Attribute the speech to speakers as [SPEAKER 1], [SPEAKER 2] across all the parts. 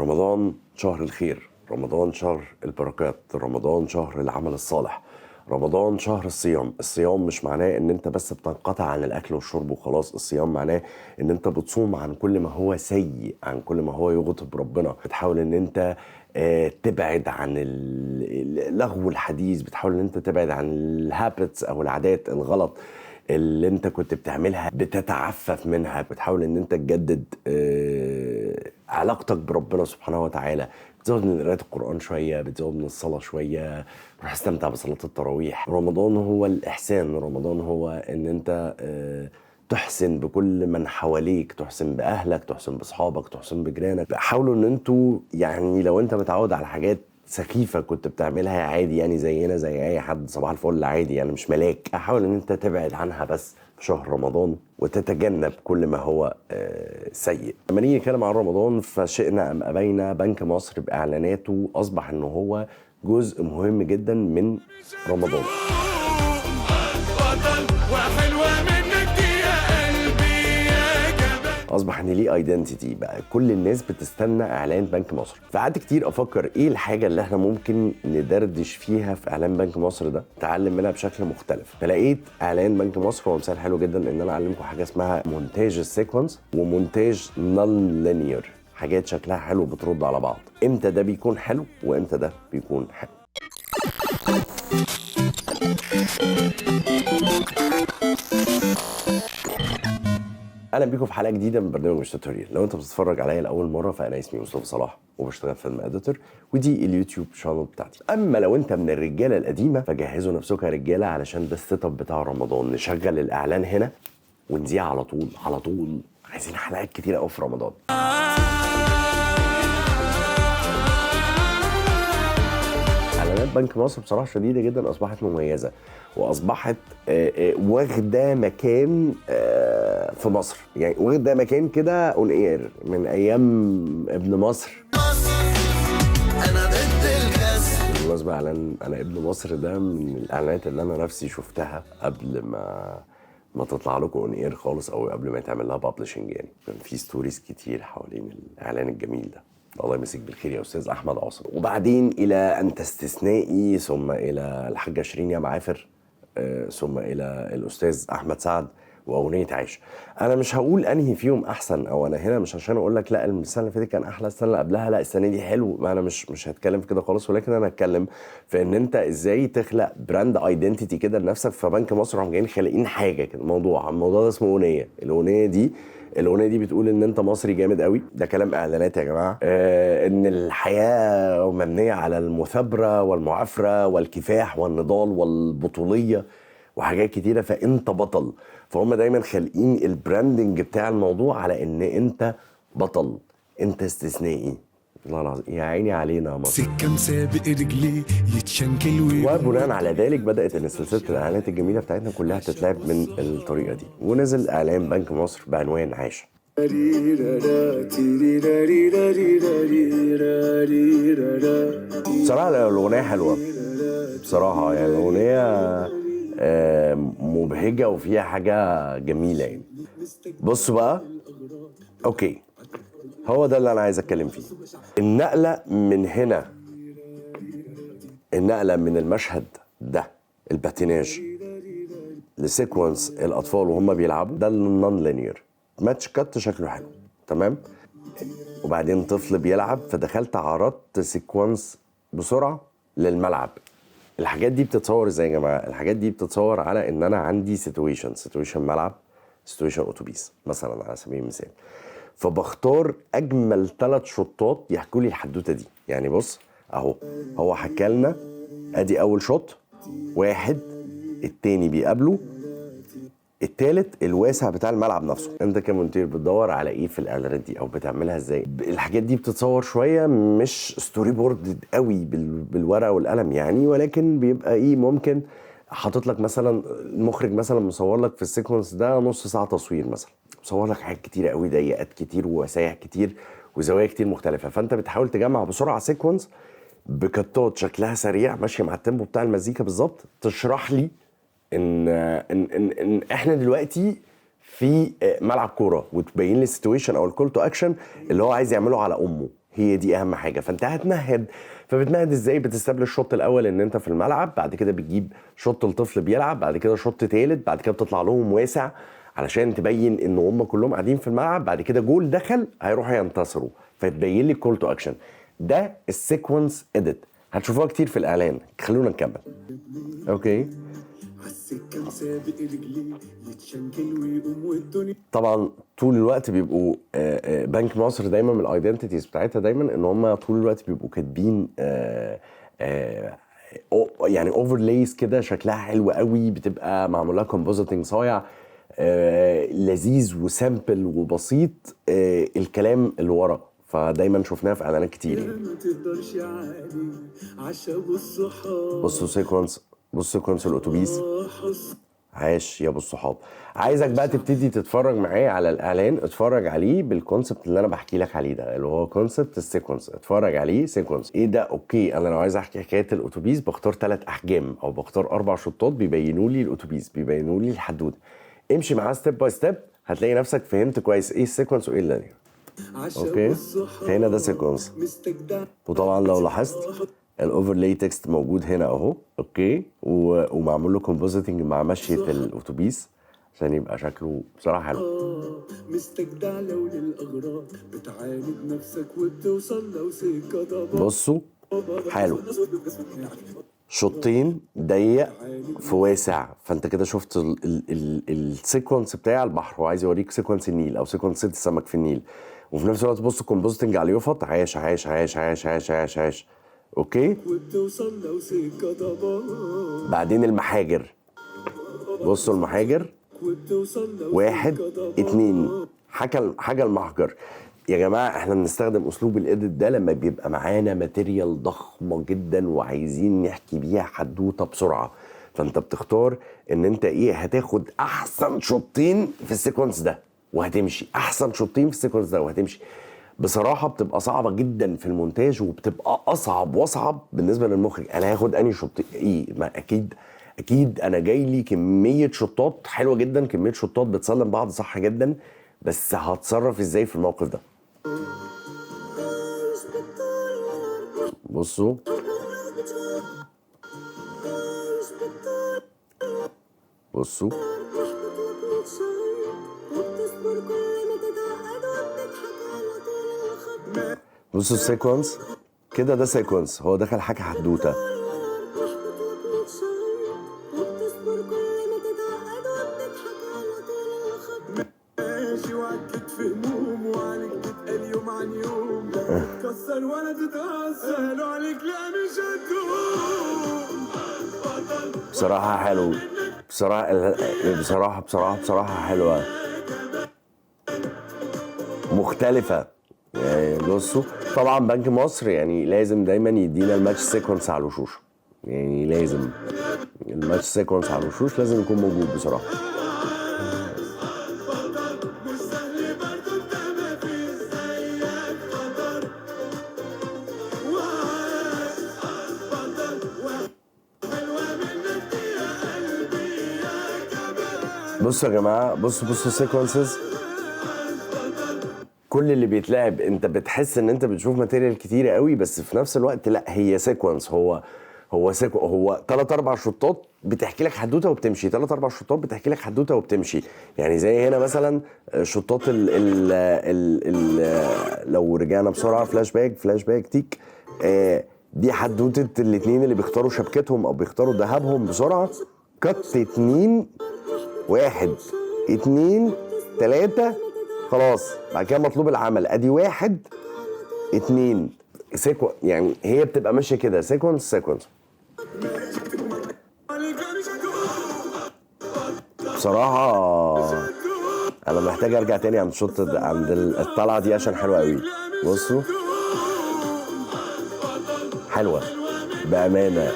[SPEAKER 1] رمضان شهر الخير، رمضان شهر البركات، رمضان شهر العمل الصالح، رمضان شهر الصيام. الصيام مش معناه ان انت بس بتنقطع عن الاكل والشرب وخلاص، الصيام معناه ان انت بتصوم عن كل ما هو سيء، عن كل ما هو يغضب ربنا، بتحاول ان انت تبعد عن لغو الحديث، بتحاول ان انت تبعد عن ال habits او العادات الغلط اللي انت كنت بتعملها، بتتعفف منها، بتحاول ان انت تجدد علاقتك بربنا سبحانه وتعالى، بتزود من قراءة القرآن شوية، بتزود من الصلاة شوية، روح استمتع بصلاة التراويح. رمضان هو الإحسان، رمضان هو ان انت تحسن بكل من حواليك، تحسن بأهلك، تحسن بأصحابك، تحسن بجيرانك. حاولوا ان انتوا يعني لو انت متعود على حاجات سخيفة كنت بتعملها عادي، يعني زينا زي أي حد، صباح الفل عادي، يعني مش ملاك، حاول إن أنت تبعد عنها بس في شهر رمضان وتتجنب كل ما هو سيء. لما نيجي نتكلم عن رمضان، فشئنا أم أبينا بنك مصر بإعلاناته أصبح إن هو جزء مهم جدا من رمضان. اصبح ان ليه identity بقى، كل الناس بتستنى اعلان بنك مصر. فقعدت كتير افكر ايه الحاجة اللي احنا ممكن ندردش فيها في اعلان بنك مصر ده، نتعلم منها بشكل مختلف. فلقيت اعلان بنك مصر هو مثال حلو جدا ان انا اعلمكم حاجة اسمها مونتاج ال sequence ومونتاج non linear، حاجات شكلها حلو بترد على بعض، امتى ده بيكون حلو وامتى ده بيكون حلو. اهلا بيكم في حلقة جديدة من برنامج مش tutorial. لو انت بتتفرج عليا لاول مرة فانا اسمي مصطفى صلاح وبشتغل film editor، ودي ال YouTube channel بتاعتي. اما لو انت من الرجالة القديمة فجهزوا نفسكم يا رجاله، علشان ده ال setup بتاع رمضان. نشغل الاعلان هنا ونذيع على طول على طول، عايزين حلقات كتيرة قوي في رمضان. اعلانات بنك مصر بصراحة شديدة جدا اصبحت مميزة، واصبحت واخده مكان في مصر، يعني واخده مكان كده on air من ايام ابن مصر.
[SPEAKER 2] انا ضد الكسل.
[SPEAKER 1] بالمناسبة اعلان انا ابن مصر ده من الاعلانات اللي انا نفسي شفتها قبل ما تطلع لكم on air خالص، او قبل ما يتعمل لها publishing. يعني كان في stories كتير حوالين الاعلان الجميل ده. الله يمسيك بالخير يا استاذ احمد عاصم. وبعدين الى انت استثنائي، ثم الى الحاجة شيرين يا معافر، ثم الى الاستاذ احمد سعد واغنيه عاش. انا مش هقول انهي فيهم احسن، او انا هنا مش عشان اقول لك لا السنة اللي فاتت كان احلى، السنة اللي قبلها لا السنة دي حلو، ما انا مش هتكلم في كده خالص، ولكن انا هتكلم في ان انت ازاي تخلق brand identity كده لنفسك. فبنك مصر راحوا جايين خالقين حاجة كده، الموضوع ده اسمه اغنية. الاغنية دي بتقول ان انت مصري جامد قوي، ده كلام اعلانات يا جماعة، ان الحياة مبنية على المثابرة والمعافره والكفاح والنضال والبطوليه وحاجات كتيرة، فانت بطل. فهم دايما خالقين ال branding بتاع الموضوع على ان انت بطل، انت استثنائي. والله العظيم يا عيني علينا يا مصر.
[SPEAKER 2] سكة مسابق رجليه يتشنكل
[SPEAKER 1] وبناء على ذلك بدات ان سلسلة الاعلانات الجميلة بتاعتنا كلها تتلعب من الطريقة دي، ونزل اعلان بنك مصر بعنوان عاش. بصراحة الاغنية حلوة، بصراحة يعني الاغنية مبهجه وفيها حاجة جميلة يعني. بصوا بقى، okay، هو ده اللي انا عايز اتكلم فيه. النقلة من هنا، النقلة من المشهد ده الباتيناج ل sequence الاطفال وهم بيلعبوا، ده ال non linear match cut شكله حلو تمام. وبعدين طفل بيلعب، فدخلت عرضت sequence بسرعة للملعب. الحاجات دي بتتصور ازاي يا جماعة؟ الحاجات دي بتتصور على ان انا عندي situation ملعب، situation اتوبيس مثلا على سبيل المثال، فبختار اجمل 3 شوتات يحكوا لي الحدوتة دي. يعني بص اهو، هو حكى لنا ادي اول shot، واحد، التاني بيقابله، التالت الواسع بتاع الملعب نفسه. انت كمونتير بتدور على ايه في الاعلانات دي او بتعملها ازاي؟ الحاجات دي بتتصور شوية مش storyboard قوي بالورقة والقلم يعني، ولكن بيبقى ايه، ممكن حاطط لك مثلا المخرج مثلا مصور لك في ال sequence ده نص ساعة تصوير مثلا، مصور لك حاجات كتيرة قوي، ضيقات كتير ووسايع كتير وزوايا كتير مختلفة، فانت بتحاول تجمع بسرعة sequence بكتات شكلها سريع ماشية مع ال tempo بتاع المزيكا بالظبط، تشرح لي ان ان ان, إن احنا دلوقتي في ملعب كورة، وتبين لي ال situation او ال call to action اللي هو عايز يعمله على امه. هي دي اهم حاجه. فانت هتمهد، فبتمهد ازاي؟ بت establish ال shot الاول ان انت في الملعب، بعد كده بتجيب shot الطفل بيلعب، بعد كده shot تالت، بعد كده بتطلع لهم واسع علشان تبين ان هم كلهم قاعدين في الملعب، بعد كده جول دخل هيروحوا ينتصروا، فتبين لي call to action. ده ال sequence edit، هتشوفوها كتير في الاعلان. خلونا نكمل. okay،
[SPEAKER 2] عالسكة مسابق رجليه يتشنكل ويقوم والدنيا.
[SPEAKER 1] طبعا طول الوقت بيبقوا بنك مصر دايما من ال identities بتاعتها دايما ان هم طول الوقت بيبقوا كاتبين يعني overlays كده شكلها حلو قوي، بتبقى معمول لها compositing صايع، لذيذ و simple وبسيط، الكلام اللي ورا، فدايما شفناها في اعلانات كتير يعني.
[SPEAKER 2] ما تقدرش عالي عشا والصحاب.
[SPEAKER 1] بصوا sequence، بص sequence الاتوبيس، عاش يا ابو الصحاب. عايزك بقى تبتدي تتفرج معايا على الاعلان، اتفرج عليه بال concept اللي انا بحكي لك عليه ده، اللي هو concept ال sequence. اتفرج عليه sequence ايه ده؟ okay، انا لو عايز احكي حكاية الاتوبيس بختار 3 احجام او بختار 4 شطات بيبينوا لي الاتوبيس، بيبينوا لي الحدوته. امشي معاه step by step، هتلاقي نفسك فهمت كويس ايه ال sequence وايه اللي okay. هنا ده sequence، وطبعا لو لاحظت ال overlay text موجود هنا اهو، okay، ومعمول له compositing مع مشية الاتوبيس عشان يبقى شكله بصراحة حلو.
[SPEAKER 2] مستجدع لو للاغراض بتعاند نفسك وبتوصل لو سكة ضباب.
[SPEAKER 1] بصوا حلو، شوطين ضيق في واسع، فانت كده شفت ال sequence بتاع البحر، وعايز يوريك sequence النيل او sequence صيد السمك في النيل، وفي نفس الوقت بص compositing على اليفط، عاش عاش عاش عاش عاش عاش عاش. okay،
[SPEAKER 2] وبتوصل لو سكة ضباب.
[SPEAKER 1] بعدين المحاجر، بصوا المحاجر، 1 2، حاجة المحجر. يا جماعة احنا بنستخدم اسلوب ال edit ده لما بيبقى معانا material ضخمة جدا وعايزين نحكي بيها حدوتة بسرعة، فانت بتختار ان انت ايه، هتاخد احسن شوطين في ال sequence ده وهتمشي، احسن شوطين في ال sequence ده وهتمشي. بصراحة بتبقى صعبة جدا في المونتاج، وبتبقى اصعب واصعب بالنسبة للمخرج. انا هاخد انهي شوط ايه؟ ما اكيد انا جاي لي كمية شوطات حلوة جدا، كمية شوطات بتسلم بعض صح جدا، بس هتصرف ازاي في الموقف ده؟ بصوا بصوا بصوا ال sequence كده، ده sequence هو دخل حكى حدوتة. بصراحة حلو، بصراحة بصراحة بصراحة بصراحة حلوة، مختلفة يعني. بصوا طبعا بنك مصر يعني لازم دايما يدينا ال match sequence على الوشوش، يعني لازم ال match sequence على الوشوش لازم يكون موجود بصراحة. بصوا يا جماعة، بصوا بصوا sequences كل اللي بيتلعب، انت بتحس ان انت بتشوف material كتيرة قوي، بس في نفس الوقت لا، هي sequence، هو هو 3 4 شوطات بتحكي لك حدوتة وبتمشي، 3 4 شوطات بتحكي لك حدوتة وبتمشي. يعني زي هنا مثلا شوطات ال ال ال ال لو رجعنا بسرعة flashback flashback تيك، دي حدوتة الاثنين اللي بيختاروا شبكتهم او بيختاروا ذهبهم بسرعة. cut 2 1 2 3 خلاص، بعد كده مطلوب العمل، ادي 1 2 sequence. يعني هي بتبقى ماشية كده sequence sequence. بصراحة انا محتاج ارجع تاني عند shot عند الطلعة دي عشان حلوة قوي. بصوا حلوة بامانه.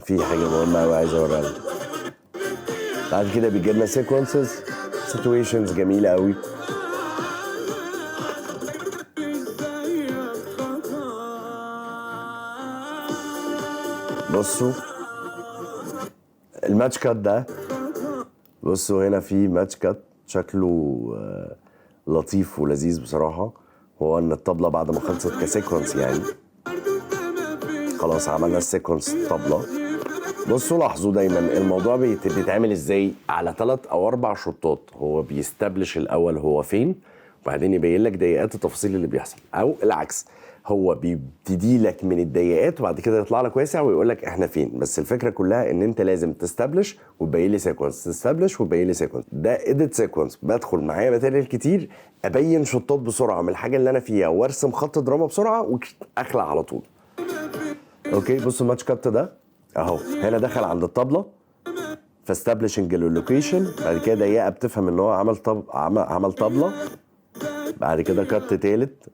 [SPEAKER 1] في حاجة مهمة قوي عايز اوريها لك. بعد كده بيجي لنا sequences situations جميلة قوي. بصوا ال match cut ده بصوا هنا في match cut شكله لطيف ولذيذ بصراحه. هو ان الطبلة بعد ما خلصت ك sequence، يعني خلاص عملنا ال sequence الطبله. بصوا لاحظوا دايما الموضوع بيتعمل ازاي على 3 او 4 شوتات. هو بي establish الاول هو فين، وبعدين يبين لك ضيقات التفاصيل اللي بيحصل، او العكس، هو بيبتدي لك من الضيقات وبعد كده يطلع لك واسع ويقول لك احنا فين. بس الفكرة كلها ان انت لازم ت establish وتبين لي sequence، ت establish وتبين لي sequence. ده edit sequence، بدخل معايا material كتير، ابين شوتات بسرعة من الحاجة اللي انا فيها وارسم خط دراما بسرعة واخلع على طول. okay، بصوا ال match cut ده اهو، هنا دخل عند الطبلة ف establishing ال location، بعد كده ضيقه بتفهم ان هو عمل طبله. بعد كده cut تالت،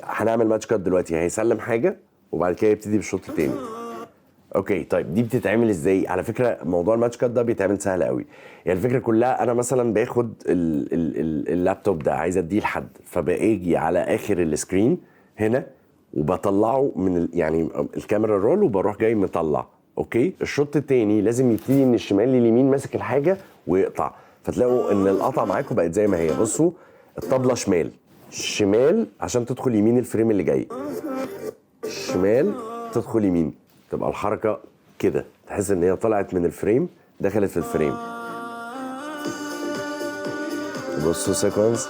[SPEAKER 1] هنعمل match cut دلوقتي، هيسلم حاجة وبعد كده يبتدي بال shot التاني. okay، طيب دي بتتعمل ازاي؟ على فكرة موضوع ال match cut ده بيتعمل سهل قوي. يعني الفكرة كلها انا مثلا باخد ال ال ال اللابتوب ده عايز اديه لحد، فباجي على اخر ال screen هنا وبطلعه من يعني ال camera roll وبروح جاي مطلع. okay، ال shot التاني لازم يبتدي من الشمال لليمين ماسك الحاجة ويقطع، فتلاقوا ان القطع معاكم بقت زي ما هي. بصوا الطبلة شمال شمال عشان تدخل يمين ال frame اللي جاي، شمال تدخل يمين، تبقى الحركة كده تحس ان هي طلعت من ال frame دخلت في ال frame. بصوا sequence.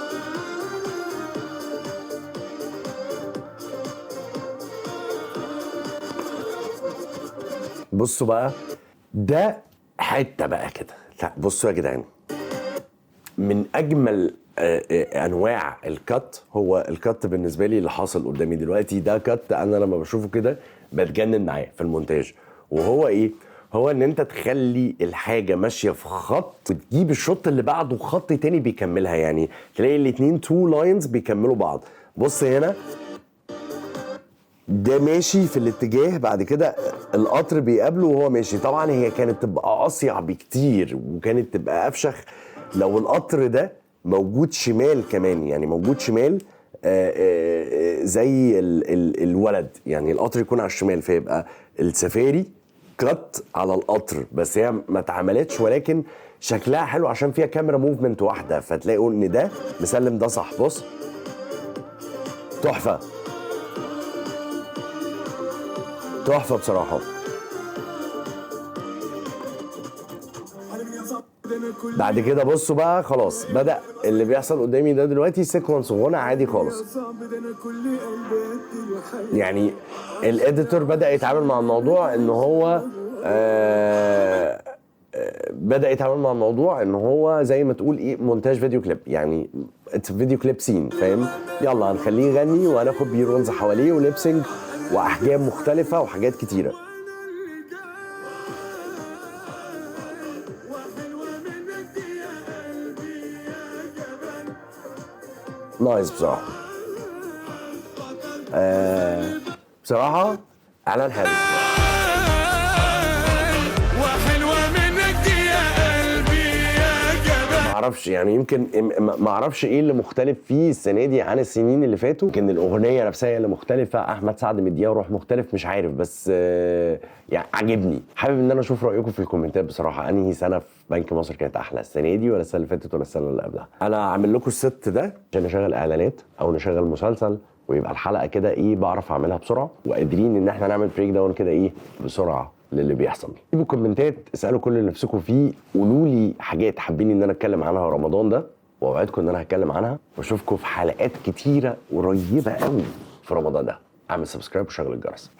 [SPEAKER 1] بصوا بقى ده حتة بقى كده. لا بصوا يا جدعان، من اجمل انواع ال cut هو ال cut بالنسبة لي اللي حاصل قدامي دلوقتي. ده cut انا لما بشوفه كده بتجنن معاه في المونتاج. وهو ايه؟ هو ان انت تخلي الحاجة ماشية في خط وتجيب ال shot اللي بعده خط تاني بيكملها، يعني تلاقي الاتنين two lines بيكملوا بعض. بص هنا ده ماشي في الاتجاه، بعد كده القطر بيقابله وهو ماشي. طبعا هي كانت تبقى اصيع بكتير وكانت تبقى افشخ لو القطر ده موجود شمال كمان، يعني موجود شمال زي ال ال الولد، يعني القطر يكون على الشمال فيبقى السفاري cut على القطر. بس هي ما اتعملتش، ولكن شكلها حلو عشان فيها camera movement واحده، فتلاقوا ان ده مسلم ده صح. بص تحفة تحفة بصراحه. بعد كده بصوا بقى خلاص بدا اللي بيحصل قدامي ده دلوقتي sequence غنى عادي خالص. يعني ال editor بدا يتعامل مع الموضوع ان هو بدا يتعامل مع الموضوع ان هو زي ما تقول ايه مونتاج فيديو كليب، يعني it's video clip scene، فاهم؟ يلا هنخليه يغني وهناخد B-rolls حواليه و lip sync واحجام مختلفة وحاجات كتيره. nice بصراحه. بصراحة اعلان حلو.
[SPEAKER 2] وحلوة منك دي يا قلبي يا جبل.
[SPEAKER 1] ما اعرفش يعني يمكن ما اعرفش ايه اللي مختلف فيه السنة دي عن السنين اللي فاتوا. يمكن الاغنية نفسها هي اللي مختلفه، احمد سعد مديها روح مختلف، مش عارف، بس يعني عاجبني. حابب ان انا اشوف رايكم في الكومنتات بصراحه، انهي سنة في بنك مصر كانت احلى، السنة دي ولا السنة اللي فاتت ولا السنة اللي قبلها؟ انا عامل لكم ال set ده عشان نشغل اعلانات او نشغل مسلسل ويبقى الحلقة كده ايه بعرف اعملها بسرعه، وقادرين ان احنا نعمل breakdown كده ايه بسرعة للي بيحصل. سيبوا كومنتات، اسالوا كل اللي نفسكم فيه، قولوا لي حاجات حابين ان انا اتكلم عنها رمضان ده، واوعدكم ان انا هتكلم عنها. واشوفكم في حلقات كتيرة قريبه قوي في رمضان ده. اعمل subscribe وشغل الجرس.